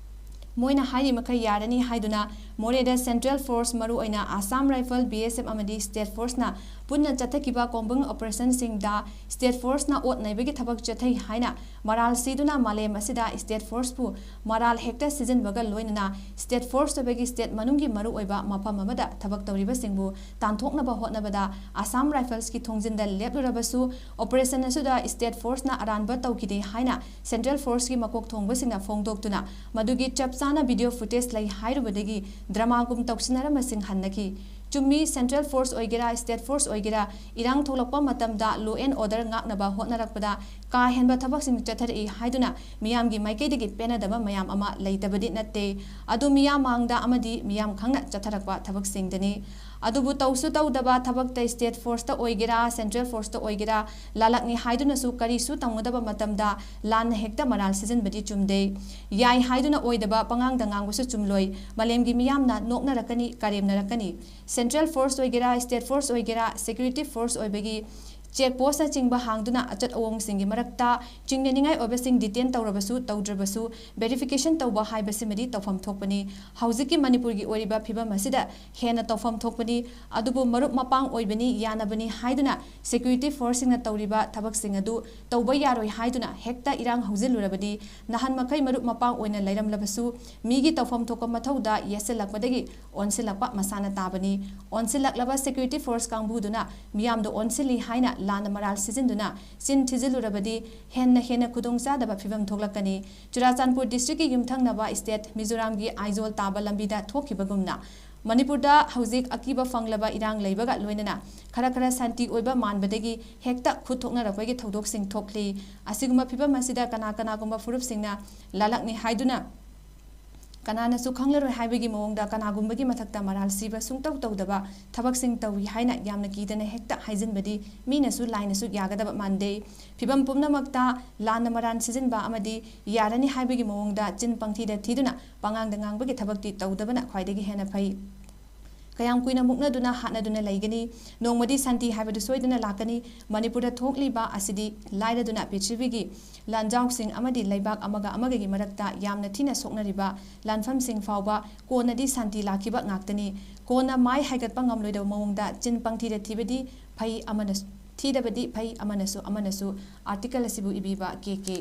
ꯃꯣꯏꯅ ꯍꯥꯏꯔꯤ ꯃꯈꯩ ꯌꯥꯔꯅꯤ ꯍꯥꯏꯗꯨꯅ ꯃꯣꯔꯦꯗ central force, ꯃꯔꯨꯑꯣꯏꯅ Assam Rifle, B S F ꯑꯃꯗꯤ state forceꯅ ꯄꯨꯟꯅ ꯆꯠꯊꯈꯤꯕ combined operationꯁꯤꯡꯗ state forceꯅ ꯑꯣꯠ ꯅꯩꯕꯒꯤ ꯊꯕꯛ ꯆꯠꯊꯩ ꯍꯥꯏꯅ ꯃꯔꯥꯜ ꯁꯤꯗꯨꯅ ꯃꯥꯂꯦꯝ ꯑꯁꯤꯗ state forceꯄꯨ ꯃꯔꯥꯜ ꯍꯦꯛꯇ ꯁꯤꯖꯤꯟꯕꯒ ꯂꯣꯏꯅꯅ state force ꯑꯣꯏꯕꯒꯤ state ꯃꯅꯨꯡꯒꯤ ꯃꯔꯨꯑꯣꯏꯕ ꯃꯐꯝ ꯑꯃꯗ ꯊꯕꯛ ꯇꯧꯔꯤꯕꯁꯤꯡꯕꯨ ꯇꯥꯟꯊꯣꯛꯅꯕ ꯍꯣꯠꯅꯕꯗ Assam Riflesꯀꯤ ꯊꯣꯡꯖꯤꯟꯗ ꯂꯦꯞꯂꯨꯔꯕꯁꯨ, operation ꯑꯁꯤꯗ state forceꯅ ꯑꯔꯥꯟꯕ ꯇꯧꯈꯤꯗꯦ ꯍꯥꯏꯅ central forceꯀꯤ ꯃꯀꯣꯛ ꯊꯣꯡꯕꯁꯤꯡꯅ ꯐꯣꯡꯗꯣꯛꯇꯨꯅ ꯃꯗꯨꯒꯤ ꯆꯞ ꯆꯥꯅ video footage ꯂꯩ ꯍꯥꯏꯔꯨꯕꯗꯒꯤ dramaꯒꯨꯝ ꯇꯧꯁꯤꯟꯅꯔꯝꯕꯁꯤꯡ ꯍꯟꯅꯈꯤ꯫ ꯆꯨꯝꯃꯤ, ꯁꯦꯟꯇ꯭ꯔꯦꯜ ꯐꯣꯔꯁ ꯑꯣꯏꯒꯦꯔꯥ, ꯁ꯭ꯇꯦꯠ ꯐꯣꯔꯁ ꯑꯣꯏꯒꯦꯔꯥ, ꯏꯔꯥꯡ ꯊꯣꯛꯂꯛꯄ ꯃꯇꯝꯗ ꯂꯣ ꯑꯦꯟ ꯑꯣꯔꯗꯔ ꯉꯥꯛꯅꯕ ꯍꯣꯠꯅꯔꯛꯄꯗ ꯀꯥ ꯍꯦꯟꯕ ꯊꯕꯛꯁꯤꯡ ꯆꯠꯊꯔꯛꯏ ꯍꯥꯏꯗꯨꯅ ꯃꯤꯌꯥꯝꯒꯤ ꯃꯥꯏꯀꯩꯗꯒꯤ ꯄꯦꯟꯅꯗꯕ ꯃꯌꯥꯝ ꯑꯃ ꯂꯩꯇꯕꯗꯤ ꯅꯠꯇꯦ꯫ ꯑꯗꯨ ꯃꯤꯌꯥꯝ ꯃꯥꯡꯗ ꯑꯃꯗꯤ ꯃꯤꯌꯥꯝ ꯈꯪꯅ ꯆꯠꯊꯔꯛꯄ ꯊꯕꯛꯁꯤꯡꯗꯅꯤ꯫ ꯑꯗꯨꯕꯨ ꯇꯧꯁꯨ ꯇꯧꯗꯕ ꯊꯕꯛꯇ ꯁ꯭ꯇꯦꯠ ꯐꯣꯔꯁꯇ ꯑꯣꯏꯒꯦꯔꯥ, ꯁꯦꯟꯇ꯭ꯔꯦꯜ ꯐꯣꯔꯁꯇ ꯑꯣꯏꯒꯦꯔꯥ, ꯂꯥꯜꯂꯛꯅꯤ ꯍꯥꯏꯗꯨꯅꯁꯨ ꯀꯔꯤꯁꯨ ꯇꯧꯅꯗꯕ ꯃꯇꯝꯗ ꯂꯥꯟꯅ ꯍꯦꯛꯇ ꯃꯔꯥꯜ ꯁꯤꯖꯤꯟꯕꯗꯤ ꯆꯨꯝꯗꯦ꯫ ꯌꯥꯏ ꯍꯥꯏꯗꯨꯅ ꯑꯣꯏꯗꯕ ꯄꯉꯥꯡꯗ ꯉꯥꯡꯕꯁꯨ ꯆꯨꯝꯂꯣꯏ꯫ ꯃꯥꯂꯦꯝꯒꯤ ꯃꯤꯌꯥꯝꯅ ꯅꯣꯛꯅꯔꯛꯀꯅꯤ, ꯀꯔꯦꯝꯅꯔꯛꯀꯅꯤ꯫ ꯁꯦꯟꯇ꯭ꯔꯦꯜ ꯐꯣꯔꯁ ꯑꯣꯏꯒꯦꯔꯥ, ꯁ꯭ꯇꯦꯠ ꯐꯣꯔꯁ ꯑꯣꯏꯒꯦꯔꯥ, ꯁꯦꯀ꯭ꯌꯨꯔꯤꯇꯤ ꯐꯣꯔꯁ ꯑꯣꯏꯕꯒꯤ ꯆꯦꯛ ꯄꯣꯁꯅꯆꯤꯡꯕ ꯍꯥꯡꯗꯨꯅ ꯑꯆꯠ ꯑꯑꯣꯡꯁꯤꯡꯒꯤ ꯃꯔꯛꯇ ꯆꯤꯡꯅꯅꯤꯡꯉꯥꯏ ꯑꯣꯏꯕꯁꯤꯡ ꯗꯤꯇꯦꯟ ꯇꯧꯔꯕꯁꯨ ꯇꯧꯗ꯭ꯔꯕꯁꯨ ꯚꯦꯔꯤꯐꯤꯀꯦꯁꯟ ꯇꯧꯕ ꯍꯥꯏꯕꯁꯤꯃꯗꯤ ꯇꯧꯐꯝ ꯊꯣꯛꯄꯅꯤ꯫ ꯍꯧꯖꯤꯛꯀꯤ ꯃꯅꯤꯄꯨꯔꯒꯤ ꯑꯣꯏꯔꯤꯕ ꯐꯤꯕꯝ ꯑꯁꯤꯗ ꯍꯦꯟꯅ ꯇꯧꯐꯝ ꯊꯣꯛꯄꯅꯤ꯫ ꯑꯗꯨꯕꯨ ꯃꯔꯨꯞ ꯃꯄꯥꯡ ꯑꯣꯏꯕꯅꯤ, ꯌꯥꯅꯕꯅꯤ ꯍꯥꯏꯗꯨꯅ ꯁꯦꯀ꯭ꯌꯨꯔꯤꯇꯤ ꯐꯣꯔꯁꯁꯤꯡꯅ ꯇꯧꯔꯤꯕ ꯊꯕꯛꯁꯤꯡ ꯑꯗꯨ ꯇꯧꯕ ꯌꯥꯔꯣꯏ ꯍꯥꯏꯗꯨꯅ ꯍꯦꯛꯇ ꯏꯔꯥꯡ ꯍꯧꯖꯤꯜꯂꯨꯔꯕꯗꯤ ꯅꯍꯥꯟ ꯃꯈꯩ ꯃꯔꯨꯞ ꯃꯄꯥꯡ ꯑꯣꯏꯅ ꯂꯩꯔꯝꯂꯕꯁꯨ ꯃꯤꯒꯤ ꯇꯧꯐꯝ ꯊꯣꯛꯄ ꯃꯊꯧꯗ ꯌꯦꯠꯁꯤꯜꯂꯛꯄꯗꯒꯤ ꯑꯣꯟꯁꯤꯜꯂꯛꯄ ꯃꯁꯥꯅ ꯇꯥꯕꯅꯤ꯫ ꯑꯣꯟꯁꯤꯜꯂꯛꯂꯕ ꯁꯦꯀ꯭ꯌꯨꯔꯤꯇꯤ ꯐꯣꯔꯁ ꯀꯥꯡꯕꯨꯗꯨꯅ ꯃꯤꯌꯥꯝꯗ ꯑꯣꯟꯁꯤꯜꯂꯤ ꯍꯥꯏꯅ ꯂꯥꯟꯅ ꯃꯔꯥꯜ ꯁꯤꯖꯤꯟꯗꯨꯅ ꯆꯤꯟ ꯊꯤꯖꯤꯜꯂꯨꯔꯕꯗꯤ ꯍꯦꯟꯅ ꯍꯦꯟꯅ ꯈꯨꯗꯣꯡꯆꯥꯗꯕ ꯐꯤꯕꯝ ꯊꯣꯛꯂꯛꯀꯅꯤ꯫ ꯆꯨꯔꯥꯆꯥꯟꯄꯨꯔ ꯗꯤꯁꯇ꯭ꯔꯤꯛꯀꯤ ꯌꯨꯝꯊꯪꯅꯕ ꯁ꯭ꯇꯦꯠ ꯃꯤꯖꯣꯔꯥꯝꯒꯤ ꯑꯥꯏꯖꯣꯜ ꯇꯥꯕ ꯂꯝꯕꯤꯗ ꯊꯣꯛꯈꯤꯕꯒꯨꯝꯅ ꯃꯅꯤꯄꯨꯔꯗ ꯍꯧꯖꯤꯛ ꯑꯀꯤꯕ ꯐꯪꯂꯕ ꯏꯔꯥꯡ ꯂꯩꯕꯒ ꯂꯣꯏꯅꯅ ꯈꯔ ꯈꯔ ꯁꯥꯟꯇꯤ ꯑꯣꯏꯕ ꯃꯥꯟꯕꯗꯒꯤ ꯍꯦꯛꯇ ꯈꯨꯠ ꯊꯣꯛꯅꯔꯛꯄꯒꯤ ꯊꯧꯗꯣꯛꯁꯤꯡ ꯊꯣꯛꯂꯤ꯫ ꯑꯁꯤꯒꯨꯝꯕ ꯐꯤꯕꯝ ꯑꯁꯤꯗ ꯀꯅꯥ ꯀꯅꯥꯒꯨꯝꯕ ꯐꯨꯔꯨꯞꯁꯤꯡꯅ ꯂꯥꯜꯂꯛꯅꯤ ꯍꯥꯏꯗꯨꯅ ꯀꯅꯥꯅꯁꯨ ꯈꯪꯂꯔꯣꯏ ꯍꯥꯏꯕꯒꯤ ꯃꯑꯣꯡꯗ ꯀꯅꯥꯒꯨꯝꯕꯒꯤ ꯃꯊꯛꯇ ꯃꯔꯥꯜ ꯁꯤꯕ ꯁꯨꯡꯇꯧ ꯇꯧꯗꯕ ꯊꯕꯛꯁꯤꯡ ꯇꯧꯏ ꯍꯥꯏꯅ ꯌꯥꯝꯅ ꯀꯤꯗꯅ ꯍꯦꯛꯇ ꯍꯥꯏꯖꯤꯟꯕꯗꯤ ꯃꯤꯅꯁꯨ ꯂꯥꯏꯅꯁꯨ ꯌꯥꯒꯗꯕ ꯃꯥꯟꯗꯦ꯫ ꯐꯤꯕꯝ ꯄꯨꯝꯅꯃꯛꯇ ꯂꯥꯟꯅ ꯃꯔꯥꯜ ꯁꯤꯖꯤꯟꯕ ꯑꯃꯗꯤ ꯌꯥꯔꯅꯤ ꯍꯥꯏꯕꯒꯤ ꯃꯑꯣꯡꯗ ꯆꯤꯟ ꯄꯪꯊꯤꯗ ꯊꯤꯗꯨꯅ ꯄꯉꯥꯡꯗ ꯉꯥꯡꯕꯒꯤ ꯊꯕꯛꯇꯤ ꯇꯧꯗꯕꯅ ꯈ꯭ꯋꯥꯏꯗꯒꯤ ꯍꯦꯟꯅ ꯐꯩ꯫ ꯀꯌꯥꯝ ꯀꯨꯏꯅ ꯃꯨꯛꯅꯗꯨꯅ ꯍꯥꯠꯅꯗꯨꯅ ꯂꯩꯒꯅꯤ? ꯅꯣꯡꯃꯗꯤ ꯁꯥꯟꯇꯤ ꯍꯥꯏꯕꯗꯨ ꯁꯣꯏꯗꯅ ꯂꯥꯛꯀꯅꯤ꯫ ꯃꯅꯤꯄꯨꯔꯗ ꯊꯣꯛꯂꯤꯕ ꯑꯁꯤꯗꯤ ꯂꯥꯏꯔꯗꯨꯅ ꯄ꯭ꯔꯤꯊꯤꯕꯤꯒꯤ ꯂꯥꯟꯖꯥꯎꯁꯤꯡ ꯑꯃꯗꯤ ꯂꯩꯕꯥꯛ ꯑꯃꯒ ꯑꯃꯒꯒꯤ ꯃꯔꯛꯇ ꯌꯥꯝꯅ ꯊꯤꯅ ꯁꯣꯛꯅꯔꯤꯕ ꯂꯥꯟꯐꯝꯁꯤꯡ ꯐꯥꯎꯕ ꯀꯣꯟꯅꯗꯤ ꯁꯥꯟꯇꯤ ꯂꯥꯛꯈꯤꯕ ꯉꯥꯛꯇꯅꯤ꯫ ꯀꯣꯟꯅ ꯃꯥꯏ ꯍꯥꯏꯒꯠꯄ ꯉꯝꯂꯣꯏꯗꯕ ꯃꯑꯣꯡꯗ ꯆꯤꯟ ꯄꯪꯊꯤꯗ ꯊꯤꯕꯗꯤ ꯐꯩ ꯑꯃꯅ, ꯊꯤꯗꯕꯗꯤ ꯐꯩ ꯑꯃꯅꯁꯨ ꯑꯃꯅꯁꯨ꯫ ꯑꯥꯔꯇꯤꯀꯜ ꯑꯁꯤꯕꯨ ꯏꯕꯤꯕ ꯀꯦ ꯀꯦ꯫